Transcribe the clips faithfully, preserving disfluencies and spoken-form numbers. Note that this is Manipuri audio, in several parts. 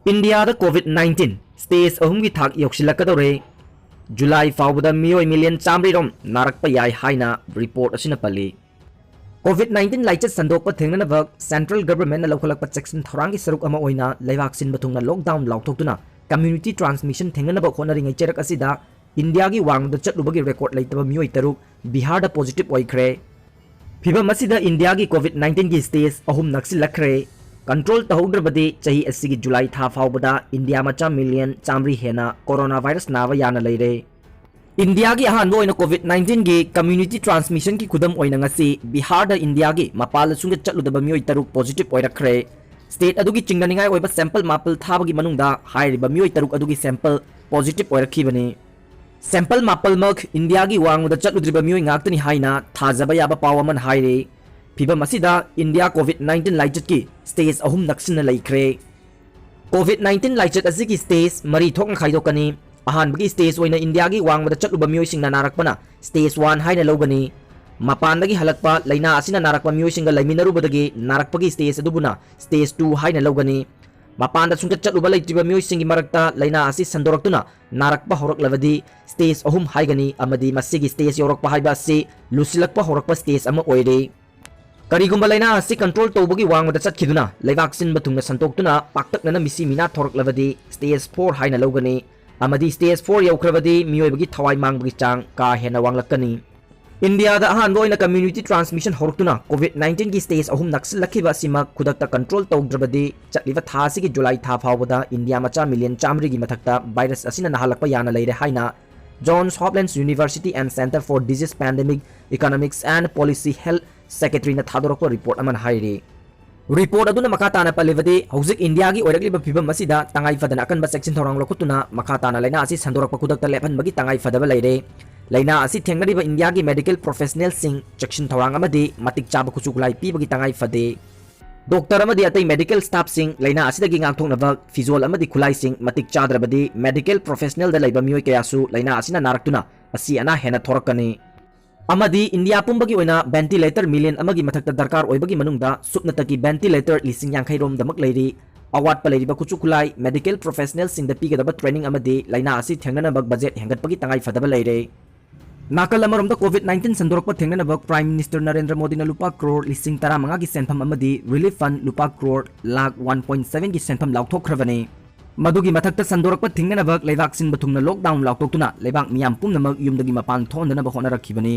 ꯏꯟꯗꯤꯌꯥꯗ COVID nineteen stage ꯑꯍꯨꯝꯒꯤ ꯊꯥꯛ ꯌꯧꯁꯤꯜꯂꯛꯀꯗꯧꯔꯦ꯫ ꯖꯨꯂꯥꯏ ꯐꯥꯎꯕꯗ ꯃꯤꯑꯣꯏ ꯃꯤꯂꯤꯌꯟ ꯆꯥꯃꯔꯤ ꯔꯣꯝ ꯅꯥꯔꯛꯄ ꯌꯥꯏ ꯍꯥꯏꯅ ꯔꯤꯄꯣꯔꯠ ꯑꯁꯤꯅ ꯄꯜꯂꯤ꯫ COVID nineteen ꯂꯥꯏꯆꯠ ꯁꯟꯗꯣꯛꯄ ꯊꯦꯡꯅꯅꯕ ꯁꯦꯟꯇ꯭ꯔꯦꯜ ꯒꯚꯔꯟꯃꯦꯟꯠꯅ ꯂꯧꯈꯠꯂꯛꯄ ꯆꯦꯛꯁꯤꯟ ꯊꯧꯔꯥꯡꯒꯤ ꯁꯔꯨꯛ ꯑꯃ ꯑꯣꯏꯅ ꯂꯩꯕꯥꯛ ꯁꯤꯟꯕ ꯊꯨꯡꯅ ꯂꯣꯛꯗꯥꯎꯟ ꯂꯥꯎꯊꯣꯛꯇꯨꯅ ꯀꯝꯃ꯭ꯌꯨꯅꯤꯇꯤ ꯇ꯭ꯔꯥꯟꯁꯃꯤꯁꯟ ꯊꯦꯡꯅꯅꯕ ꯍꯣꯠꯅꯔꯤꯉꯩ ꯆꯩꯔꯛ ꯑꯁꯤꯗ ꯏꯟꯗꯤꯌꯥꯒꯤ ꯋꯥꯡꯃꯗ ꯆꯠꯂꯨꯕꯒꯤ ꯔꯦꯀꯣꯔꯗ ꯂꯩꯇꯕ ꯃꯤꯑꯣꯏ ꯇꯔꯨꯛ ꯕꯤꯍꯥꯔꯗ ꯄꯣꯖꯤꯇꯤꯚ ꯑꯣꯏꯈ꯭ꯔꯦ꯫ ꯐꯤꯚꯝ ꯑꯁꯤꯗ ꯏꯟꯗꯤꯌꯥꯒꯤ COVID nineteenꯒꯤ ꯁ꯭ꯇꯦꯖ ꯑꯍꯨꯝ ꯅꯛꯁꯤꯜꯂꯛꯈ꯭ꯔꯦ꯫ ꯀꯟꯇ꯭ꯔꯣꯜ ꯇꯧꯍꯧꯗ꯭ꯔꯕꯗꯤ ꯆꯍꯤ ꯑꯁꯤꯒꯤ ꯖꯨꯂꯥꯏ ꯊꯥ ꯐꯥꯎꯕꯗ ꯏꯟꯗꯤꯌꯥ ꯃꯆꯥ ꯃꯤꯂꯤꯌꯟ ꯆꯥꯃꯔꯤ ꯍꯦꯟꯅ ꯀꯣꯔꯣꯅꯥ ꯚꯥꯏꯔꯁ ꯅꯥꯕ ꯌꯥꯅ ꯂꯩꯔꯦ꯫ ꯏꯟꯗꯤꯌꯥꯒꯤ ꯑꯍꯥꯟꯕ ꯑꯣꯏꯅ COVID nineteenꯒꯤ ꯀꯝꯃ꯭ꯌꯨꯅꯤꯇꯤ ꯇ꯭ꯔꯥꯟꯁꯃꯤꯁꯟꯒꯤ ꯈꯨꯗꯝ ꯑꯣꯏꯅ ꯉꯁꯤ ꯕꯤꯍꯥꯔꯗ ꯏꯟꯗꯤꯌꯥꯒꯤ ꯃꯄꯥꯟ ꯂꯝꯁꯨꯡꯗ ꯆꯠꯂꯨꯗꯕ ꯃꯤꯑꯣꯏ ꯇꯔꯨꯛ ꯄꯣꯖꯤꯇꯤꯚ ꯑꯣꯏꯔꯛꯈ꯭ꯔꯦ꯫ ꯁ꯭ꯇꯦꯠ ꯑꯗꯨꯒꯤ ꯆꯤꯡꯅꯅꯤꯡꯉꯥꯏ ꯑꯣꯏꯕ ꯁꯦꯝꯄꯜ ꯃꯥꯄꯜ ꯊꯥꯕꯒꯤ ꯃꯅꯨꯡꯗ ꯍꯥꯏꯔꯤꯕ ꯃꯤꯑꯣꯏ ꯇꯔꯨꯛ ꯑꯗꯨꯒꯤ ꯁꯦꯝꯄꯜ ꯄꯣꯖꯤꯇꯤꯚ ꯑꯣꯏꯔꯛꯈꯤꯕꯅꯤ꯫ ꯁꯦꯝꯄꯜ ꯃꯥꯄꯜꯃꯛ ꯏꯟꯗꯤꯌꯥꯒꯤ ꯋꯥꯡꯃꯗ ꯆꯠꯂꯨꯗ꯭ꯔꯤꯕ ꯃꯤꯑꯣꯏ ꯉꯥꯛꯇꯅꯤ ꯍꯥꯏꯅ ꯊꯥꯖꯕ ꯌꯥꯕ ꯄꯥꯎ ꯑꯃꯅ ꯍꯥꯏꯔꯤ꯫ ꯐꯤꯚꯝ ꯑꯁꯤꯗ ꯏꯟꯗꯤꯌꯥ COVID nineteen ꯂꯥꯏꯆꯠꯀꯤ ꯁ꯭ꯇꯦꯖ ꯑꯍꯨꯝ ꯅꯛꯁꯤꯟꯅ ꯂꯩꯈ꯭ꯔꯦ꯫ COVID nineteen ꯂꯥꯏꯆꯠ ꯑꯁꯤꯒꯤ ꯁ꯭ꯇꯦꯖ ꯃꯔꯤ ꯊꯣꯛꯅ ꯈꯥꯏꯗꯣꯛꯀꯅꯤ꯫ ꯑꯍꯥꯟꯕꯒꯤ ꯁ꯭ꯇꯦꯖ ꯑꯣꯏꯅ ꯏꯟꯗꯤꯌꯥꯒꯤ ꯋꯥꯡꯃꯗ ꯆꯠꯂꯨꯕ ꯃꯤꯑꯣꯏꯁꯤꯡꯅ ꯅꯥꯔꯛꯄꯅ ꯁ꯭ꯇꯦꯖ ꯋꯥꯟ ꯍꯥꯏꯅ ꯂꯧꯒꯅꯤ꯫ ꯃꯄꯥꯟꯗꯒꯤ ꯍꯜꯂꯛꯄ ꯂꯥꯏꯅꯥ ꯑꯁꯤꯅ ꯅꯥꯔꯛꯄ ꯃꯤꯑꯣꯏꯁꯤꯡꯒ ꯂꯩꯃꯤꯟꯅꯔꯨꯕꯗꯒꯤ ꯅꯥꯔꯛꯄꯒꯤ ꯁ꯭ꯇꯦꯖ ꯑꯗꯨꯕꯨꯅ ꯁ꯭ꯇꯦꯖ ꯇꯨ ꯍꯥꯏꯅ ꯂꯧꯒꯅꯤ꯫ ꯃꯄꯥꯟꯗ ꯁꯨꯡꯆꯠ ꯆꯠꯂꯨꯕ ꯂꯩꯇ꯭ꯔꯤꯕ ꯃꯤꯑꯣꯏꯁꯤꯡꯒꯤ ꯃꯔꯛꯇ ꯂꯥꯏꯅꯥ ꯑꯁꯤ ꯁꯟꯗꯣꯔꯛꯇꯨꯅ ꯅꯥꯔꯛꯄ ꯍꯧꯔꯛꯂꯕꯗꯤ ꯁ꯭ꯇꯦꯖ ꯑꯍꯨꯝ ꯍꯥꯏꯒꯅꯤ ꯑꯃꯗꯤ ꯃꯁꯤꯒꯤ ꯁ꯭ꯇꯦꯖ ꯌꯧꯔꯛꯄ ꯍꯥꯏꯕ ꯑꯁꯤ ꯂꯨꯁꯤꯜꯂꯛꯄ ꯍꯧꯔꯛꯄ ꯁ꯭ꯇꯦꯖ ꯑꯃ ꯑꯣꯏꯔꯦ꯫ ꯀꯔꯤꯒꯨꯝꯕ ꯂꯥꯏꯅꯥ ꯑꯁꯤ ꯀꯟꯇ꯭ꯔꯣꯜ ꯇꯧꯕꯒꯤ ꯋꯥꯡꯃꯗ ꯆꯠꯈꯤꯗꯨꯅ ꯂꯩꯕꯥꯛ ꯁꯤꯟꯕ ꯊꯨꯡꯅ ꯁꯟꯗꯣꯛꯇꯨꯅ ꯄꯥꯛꯇꯛꯅꯅ ꯃꯤꯁꯤ ꯃꯤꯅꯥ ꯊꯣꯔꯛꯂꯕꯗꯤ ꯁ꯭ꯇꯦꯖ ꯐꯣꯔ ꯍꯥꯏꯅ ꯂꯧꯒꯅꯤ ꯑꯃꯗꯤ ꯁ꯭ꯇꯦꯖ ꯐꯣꯔ ꯌꯧꯈ꯭ꯔꯕꯗꯤ ꯃꯤꯑꯣꯏꯕꯒꯤ ꯊꯋꯥꯏ ꯃꯥꯡꯕꯒꯤ ꯆꯥꯡ ꯀꯥ ꯍꯦꯟꯅ ꯋꯥꯡꯂꯛꯀꯅꯤ꯫ ꯏꯟꯗꯤꯌꯥꯗ ꯑꯍꯥꯟꯕ ꯑꯣꯏꯅ ꯀꯝꯃ꯭ꯌꯨꯅꯤꯇꯤ ꯇ꯭ꯔꯥꯟꯁꯃꯤꯁꯟ ꯍꯧꯔꯛꯇꯨꯅ COVID nineteenꯒꯤ ꯁ꯭ꯇꯦꯖ ꯑꯍꯨꯝ ꯅꯛꯁꯤꯜꯂꯛꯈꯤꯕ ꯑꯁꯤꯃꯛ ꯈꯨꯗꯛꯇ ꯀꯟꯇ꯭ꯔꯣꯜ ꯇꯧꯗ꯭ꯔꯕꯗꯤ ꯆꯠꯂꯤꯕ ꯊꯥ ꯑꯁꯤꯒꯤ ꯖꯨꯂꯥꯏ ꯊꯥ ꯐꯥꯎꯕꯗ ꯏꯟꯗꯤꯌꯥ ꯃꯆꯥ ꯃꯤꯂꯤꯌꯟ ꯆꯥꯃꯔꯤꯒꯤ ꯃꯊꯛꯇ ꯚꯥꯏꯔꯁ ꯑꯁꯤꯅ ꯅꯥꯍꯜꯂꯛꯄ ꯌꯥꯅ ꯂꯩꯔꯦ ꯍꯥꯏꯅ Johns Hopkins University and Centre for Disease Pandemic Economics and Policy Health Secretaryꯅ ꯊꯥꯗꯣꯔꯛꯄ ꯔꯤꯄꯣꯔꯠ ꯑꯃꯅ ꯍꯥꯏꯔꯤ꯫ ꯔꯤꯄꯣꯔꯠ ꯑꯗꯨꯅ ꯃꯈꯥ ꯇꯥꯅ ꯄꯜꯂꯤꯕꯗꯤ, ꯍꯧꯖꯤꯛ ꯏꯟꯗꯤꯌꯥꯒꯤ ꯑꯣꯏꯔꯛꯂꯤꯕ ꯐꯤꯚꯝ ꯑꯁꯤꯗ ꯇꯉꯥꯏ ꯐꯗꯅ ꯑꯀꯟꯕ ꯆꯦꯛꯁꯤꯟ ꯊꯧꯔꯥꯡ ꯂꯧꯈꯠꯇꯨꯅ ꯃꯈꯥ ꯇꯥꯅ ꯂꯥꯏꯅꯥ ꯑꯁꯤ ꯁꯟꯗꯣꯔꯛꯄ ꯈꯨꯗꯛꯇ ꯂꯦꯞꯍꯟꯕꯒꯤ ꯇꯉꯥꯏ ꯐꯗꯕ ꯂꯩꯔꯦ꯫ ꯂꯥꯏꯅꯥ ꯑꯁꯤ ꯊꯦꯡꯅꯔꯤꯕ ꯏꯟꯗꯤꯌꯥꯒꯤ ꯃꯦꯗꯤꯀꯦꯜ ꯄ꯭ꯔꯣꯐꯦꯁꯅꯦꯜꯁꯤꯡ ꯆꯦꯛꯁꯤꯟ ꯊꯧꯔꯥꯡ ꯑꯃꯗꯤ ꯃꯇꯤꯛ ꯆꯥꯕ ꯈꯨꯠꯁꯨ ꯈꯨꯠꯂꯥꯏ ꯄꯤꯕꯒꯤ ꯇꯉꯥꯏ ꯐꯗꯦ꯫ ꯗꯣꯛꯇꯔ ꯑꯃꯗꯤ ꯑꯇꯩ ꯃꯦꯗꯤꯀꯦꯜ ꯁ꯭ꯇꯥꯐꯁꯤꯡ ꯂꯥꯏꯅꯥ ꯑꯁꯤꯗꯒꯤ ꯉꯥꯛꯊꯣꯛꯅꯕ ꯐꯤꯖꯣꯜ ꯑꯃꯗꯤ ꯈꯨꯠꯂꯥꯏꯁꯤꯡ ꯃꯇꯤꯛ ꯆꯥꯗ꯭ꯔꯕꯗꯤ ꯃꯦꯗꯤꯀꯦꯜ ꯄ꯭ꯔꯣꯐꯦꯁꯅꯦꯜꯗ ꯂꯩꯕ ꯃꯤꯑꯣꯏ ꯀꯌꯥꯁꯨ ꯂꯥꯏꯅꯥ ꯑꯁꯤꯅ ꯅꯥꯔꯛꯇꯨꯅ ꯑꯁꯤ ꯑꯅꯥ ꯍꯦꯟꯅ ꯊꯣꯔꯛꯀꯅꯤ꯫ ꯑꯃꯗꯤ ꯏꯟꯗꯤꯌꯥ ꯄꯨꯝꯕꯒꯤ ꯑꯣꯏꯅ ꯚꯦꯟꯇꯤꯂꯦꯇꯔ ꯃꯤꯂꯤꯌꯟ ꯑꯃꯒꯤ ꯃꯊꯛꯇ ꯗꯔꯀꯥꯔ ꯑꯣꯏꯕꯒꯤ ꯃꯅꯨꯡꯗ ꯁꯨꯞꯅꯇꯒꯤ ꯚꯦꯟꯇꯤꯂꯦꯇꯔ ꯂꯤꯁꯤꯡ ꯌꯥꯡꯈꯩ ꯔꯣꯝꯗꯃꯛ ꯂꯩꯔꯤ꯫ ꯑꯋꯥꯠꯄ ꯂꯩꯔꯤꯕ ꯈꯨꯠꯁꯨ ꯈꯨꯠꯂꯥꯏ, medical professionalꯁꯤꯡꯗ ꯄꯤꯒꯗꯕ training ꯑꯃꯗꯤ ꯂꯥꯏꯅꯥ ꯑꯁꯤ ꯊꯦꯡꯅꯅꯕ budget ꯍꯦꯟꯒꯠꯄꯒꯤ ꯇꯉꯥꯏ ꯐꯗꯕ ꯂꯩꯔꯦ꯫ ꯅꯥꯀꯜ ꯑꯃꯔꯣꯝꯗ COVID nineteen ꯁꯟꯗꯣꯔꯛꯄ ꯊꯦꯡꯅꯅꯕ Prime Minister Narendra ꯃꯣꯗꯤꯅ ꯂꯨꯄꯥ ꯀ꯭ꯔꯣꯔ ꯂꯤꯁꯤꯡ ꯇꯔꯥꯃꯉꯥꯒꯤ ꯁꯦꯟꯐꯝ ꯑꯃꯗꯤ relief fund ꯂꯨꯄꯥ ꯀ꯭ꯔꯣꯔ ꯂꯥꯈ one point sevenꯒꯤ ꯁꯦꯟꯐꯝ ꯂꯥꯎꯊꯣꯛꯈ꯭ꯔꯕꯅꯤ꯫ ꯃꯗꯨꯒꯤ ꯃꯊꯛꯇ ꯁꯟꯗꯣꯔꯛꯄ ꯊꯤꯡꯅꯅꯕ ꯂꯩꯕꯥꯛ ꯁꯤꯟꯕ ꯊꯨꯡꯅ lockdown ꯂꯥꯎꯊꯣꯛꯇꯨꯅ ꯂꯩꯕꯥꯛ ꯃꯤꯌꯥꯝ ꯄꯨꯝꯅꯃꯛ ꯌꯨꯝꯗꯒꯤ ꯃꯄꯥꯟ ꯊꯣꯛꯍꯟꯗꯅꯕ ꯍꯣꯠꯅꯔꯛꯈꯤꯕꯅꯤ꯫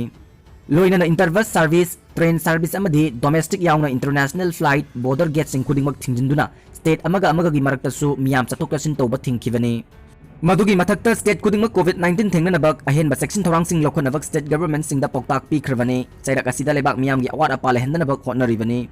ꯂꯣꯏꯅꯅ inter-bus service, train service ꯑꯃꯗꯤ domestic ꯌꯥꯎꯅ international flight, border gateꯁꯤꯡ ꯈꯨꯗꯤꯡꯃꯛ ꯊꯤꯡꯖꯤꯟꯗꯨꯅ state ꯑꯃꯒ ꯑꯃꯒꯒꯤ ꯃꯔꯛꯇꯁꯨ ꯃꯤꯌꯥꯝ ꯆꯠꯊꯣꯛ ꯆꯠꯁꯤꯟ ꯇꯧꯕ ꯊꯤꯡꯈꯤꯕꯅꯤ꯫ ꯃꯗꯨꯒꯤ ꯃꯊꯛꯇ state ꯈꯨꯗꯤꯡꯃꯛ COVID nineteen ꯊꯦꯡꯅꯅꯕ ꯑꯍꯦꯟꯕ ꯆꯦꯛꯁꯤꯟ ꯊꯧꯔꯥꯡꯁꯤꯡ ꯂꯧꯈꯠꯅꯕ state governmentꯁꯤꯡꯗ ꯄꯥꯎꯇꯥꯛ ꯄꯤꯈ꯭ꯔꯕꯅꯤ꯫ ꯆꯩꯔꯛ ꯑꯁꯤꯗ ꯂꯩꯕꯥꯛ ꯃꯤꯌꯥꯝꯒꯤ ꯑꯋꯥꯠ ꯑꯄꯥ ꯂꯩꯍꯟꯗꯅꯕ ꯍꯣꯠꯅꯔꯤꯕꯅꯤ꯫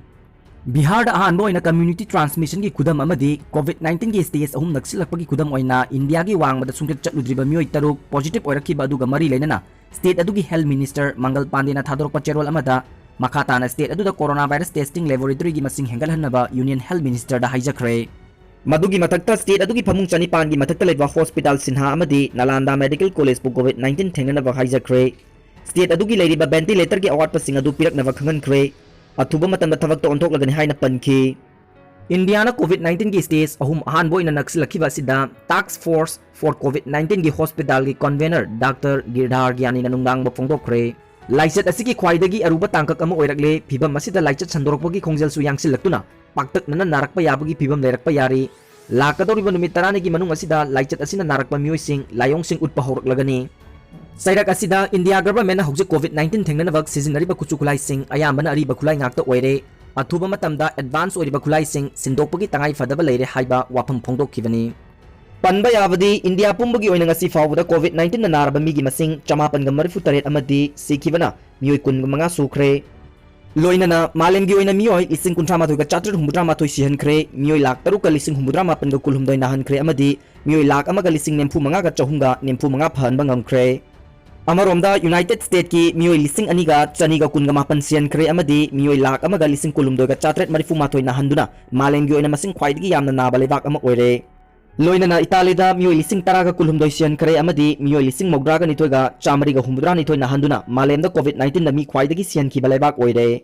ꯕꯤꯍꯥꯔꯗ ꯑꯍꯥꯟꯕ ꯑꯣꯏꯅ community transmissionꯒꯤ ꯈꯨꯗꯝ ꯑꯃꯗꯤ COVID nineteenꯒꯤ stage ꯑꯍꯨꯝ ꯅꯛꯁꯤꯜꯂꯛꯄꯒꯤ ꯈꯨꯗꯝ ꯑꯣꯏꯅ ꯏꯟꯗꯤꯌꯥꯒꯤ ꯋꯥꯡꯃꯗ ꯁꯨꯡꯆꯠ ꯆꯠꯂꯨꯗ꯭ꯔꯤꯕ ꯃꯤꯑꯣꯏ ꯇꯔꯨꯛ positive ꯑꯣꯏꯔꯛꯈꯤꯕ ꯑꯗꯨꯒ ꯃꯔꯤ ꯂꯩꯅꯅ state ꯑꯗꯨꯒꯤ health minister ꯃꯪꯒꯜ ꯄꯥꯟꯗꯦꯅ ꯊꯥꯗꯣꯔꯛꯄ ꯆꯦꯔꯣꯜ ꯑꯃꯗ ꯃꯈꯥ ꯇꯥꯅ state ꯑꯗꯨꯗ coronavirus testing laboratoryꯒꯤ ꯃꯁꯤꯡ ꯍꯦꯟꯒꯠꯍꯟꯅꯕ union health ministerꯗ ꯍꯥꯏꯖꯈ꯭ꯔꯦ꯫ ꯃꯗꯨꯒꯤ ꯃꯊꯛꯇ state ꯑꯗꯨꯒꯤ ꯐꯃꯨꯡ ꯆꯅꯤꯄꯥꯟꯒꯤ ꯃꯊꯛꯇ ꯂꯩꯕ hospital ꯁꯤꯟꯍꯥ ꯑꯃꯗꯤ ꯅꯥꯂꯥꯟꯗꯥ medical collegeꯄꯨ COVID nineteen ꯊꯦꯡꯅꯅꯕ ꯍꯥꯏꯖꯈ꯭ꯔꯦ꯫ State ꯑꯗꯨꯒꯤ ꯂꯩꯔꯤꯕ ventilatorꯒꯤ ꯑꯋꯥꯠꯄꯁꯤꯡ ꯑꯗꯨ ꯄꯤꯔꯛꯅꯕ ꯈꯪꯍꯟꯈ꯭ꯔꯦ꯫ ꯑꯊꯨꯕ ꯃꯇꯝꯗ ꯊꯕꯛꯇ ꯑꯣꯟꯊꯣꯛꯂꯒꯅꯤ ꯍꯥꯏꯅ ꯄꯟꯈꯤ꯫ ꯏꯟꯗꯤꯌꯥꯅ COVID nineteenꯒꯤ stage ꯑꯍꯨꯝ ꯑꯍꯥꯟꯕ ꯑꯣꯏꯅ ꯅꯛꯁꯤꯜꯂꯛꯈꯤꯕ ꯑꯁꯤꯗ Task Force for COVID nineteenꯒꯤ hospitalꯒꯤ convener Doctor ꯒꯤꯔꯙꯥꯔ ꯒ꯭ꯌꯥꯅꯤꯅ ꯅꯨꯡꯗꯥꯡꯕ ꯐꯣꯡꯗꯣꯛꯈ꯭ꯔꯦ꯫ ꯂꯥꯏꯆꯠ ꯑꯁꯤꯒꯤ ꯈ꯭ꯋꯥꯏꯗꯒꯤ ꯑꯔꯨꯕ ꯇꯥꯡꯀꯛ ꯑꯃ ꯑꯣꯏꯔꯛꯂꯦ꯫ ꯐꯤꯚꯝ ꯑꯁꯤꯗ ꯂꯥꯏꯆꯠ ꯁꯟꯗꯣꯔꯛꯄꯒꯤ ꯈꯣꯡꯖꯦꯜꯁꯨ ꯌꯥꯡꯁꯤꯜꯂꯛꯇꯨꯅ ꯄꯥꯛꯇꯛꯅꯅ ꯅꯥꯔꯛꯄ ꯌꯥꯕꯒꯤ ꯐꯤꯚꯝ ꯂꯩꯔꯛꯄ ꯌꯥꯔꯤ꯫ ꯂꯥꯛꯀꯗꯧꯔꯤꯕ ꯅꯨꯃꯤꯠ ꯇꯔꯥꯅꯤꯒꯤ ꯃꯅꯨꯡ ꯑꯁꯤꯗ ꯂꯥꯏꯆꯠ ꯑꯁꯤꯅ ꯅꯥꯔꯛꯄ ꯃꯤꯑꯣꯏꯁꯤꯡ ꯂꯥꯏꯑꯣꯡꯁꯤꯡ ꯎꯠꯄ ꯍꯧꯔꯛꯂꯒꯅꯤ꯫ ꯆꯩꯔꯛ ꯑꯁꯤꯗ ꯏꯟꯗꯤꯌꯥ governmentꯅ ꯍꯧꯖꯤꯛ COVID nineteen ꯊꯦꯡꯅꯅꯕ ꯁꯤꯖꯤꯟꯅꯔꯤꯕ ꯈꯨꯠꯁꯨ ꯈꯨꯠꯂꯥꯏꯁꯤꯡ ꯑꯌꯥꯝꯕꯅ ꯑꯔꯤꯕ ꯈꯨꯠꯂꯥꯏ ꯉꯥꯛꯇ ꯑꯣꯏꯔꯦ꯫ ꯑꯊꯨꯕ ꯃꯇꯝꯗ advance ꯑꯣꯏꯔꯤꯕ ꯈꯨꯠꯂꯥꯏꯁꯤꯡ ꯁꯤꯟꯗꯣꯛꯄꯒꯤ ꯇꯉꯥꯏ ꯐꯗꯕ ꯂꯩꯔꯦ ꯍꯥꯏꯕ ꯋꯥꯐꯝ ꯐꯣꯡꯗꯣꯛꯈꯤꯕꯅꯤ꯫ ꯄꯟꯕ ꯌꯥꯕꯗꯤ, ꯏꯟꯗꯤꯌꯥ ꯄꯨꯝꯕꯒꯤ ꯑꯣꯏꯅ ꯉꯁꯤ ꯐꯥꯎꯕꯗ COVID nineteenꯅ ꯅꯥꯔꯕ ꯃꯤꯒꯤ ꯃꯁꯤꯡ ꯆꯃꯥꯄꯟꯒ ꯃꯔꯤꯐꯨ ꯇꯔꯦꯠ ꯑꯃꯗꯤ ꯁꯤꯈꯤꯕꯅ ꯃꯤꯑꯣꯏ ꯀꯨꯟꯒ ꯃꯉꯥ ꯁꯨꯈ꯭ꯔꯦ꯫ ꯂꯣꯏꯅꯅ ꯃꯥꯂꯦꯝꯒꯤ ꯑꯣꯏꯅ ꯃꯤꯑꯣꯏ ꯂꯤꯁꯤꯡ ꯀꯨꯟꯊ꯭ꯔꯥ ꯃꯥꯊꯣꯏꯒ ꯆꯥꯇ꯭ꯔꯦꯠ ꯍꯨꯝꯐꯨꯇꯔꯥ ꯃꯥꯊꯣꯏ ꯁꯤꯍꯟꯈ꯭ꯔꯦ, ꯃꯤꯑꯣꯏ ꯂꯥꯈ ꯇꯔꯨꯛꯀ ꯂꯤꯁꯤꯡ ꯍꯨꯝꯐꯨꯇꯔꯥ ꯃꯥꯄꯟꯒ ꯀꯨꯟꯍꯨꯝꯗꯣꯏ ꯅꯥꯍꯟꯈ꯭ꯔꯦ ꯑꯃꯗꯤ ꯃꯤꯑꯣꯏ ꯂꯥꯈ ꯑꯃꯒ ꯂꯤꯁꯤꯡ ꯅꯤꯐꯨ ꯃꯉꯥꯒ ꯆꯍꯨꯝꯒ ꯅꯤꯐꯨ ꯃꯉꯥ ꯐꯍꯟꯕ ꯉꯝꯈ꯭ꯔꯦ꯫ ꯑꯃꯔꯣꯝꯗ, United Statesꯀꯤ ꯃꯤꯑꯣꯏ ꯂꯤꯁꯤꯡ ꯑꯅꯤꯒ ꯆꯅꯤꯒ ꯀꯨꯟꯒ ꯃꯥꯄꯟ ꯁꯤꯍꯟꯈ꯭ꯔꯦ ꯑꯃꯗꯤ ꯃꯤꯑꯣꯏ ꯂꯥꯈ ꯑꯃꯒ ꯂꯤꯁꯤꯡ ꯀꯨꯟꯍꯨꯝꯗꯣꯏꯒ ꯆꯥꯇ꯭ꯔꯦꯠ ꯃꯔꯤꯐꯨ ꯃꯥꯊꯣꯏ ꯅꯥꯍꯟꯗꯨꯅ ꯃꯥꯂꯦꯝꯒꯤ ꯑꯣꯏꯅ ꯃꯁꯤꯡ ꯈ꯭ꯋꯥꯏꯗꯒꯤ ꯌꯥꯝꯅ ꯅꯥꯕ ꯂꯩꯕꯥꯛ ꯑꯃ ꯑꯣꯏꯔꯦ꯫ ꯂꯣꯏꯅꯅ ꯏꯇꯥꯂꯤꯗ ꯃꯤꯑꯣꯏ ꯂꯤꯁꯤꯡ ꯇꯔꯥꯒ ꯀꯨꯟꯍꯨꯝꯗꯣꯏ ꯁꯤꯍꯟꯈ꯭ꯔꯦ ꯑꯃꯗꯤ ꯃꯤꯑꯣꯏ ꯂꯤꯁꯤꯡ ꯃꯧꯗ꯭ꯔꯥꯒ ꯅꯤꯊꯣꯏꯒ ꯆꯥꯃꯔꯤꯒ ꯍꯨꯝꯐꯨꯇꯔꯥ ꯅꯤꯊꯣꯏ ꯅꯥꯍꯟꯗꯨꯅ ꯃꯥꯂꯦꯝꯗ COVID nineteenꯗ ꯃꯤ ꯈ꯭ꯋꯥꯏꯗꯒꯤ ꯁꯤꯍꯟꯈꯤꯕ ꯂꯩꯕꯥꯛ ꯑꯣꯏꯔꯦ꯫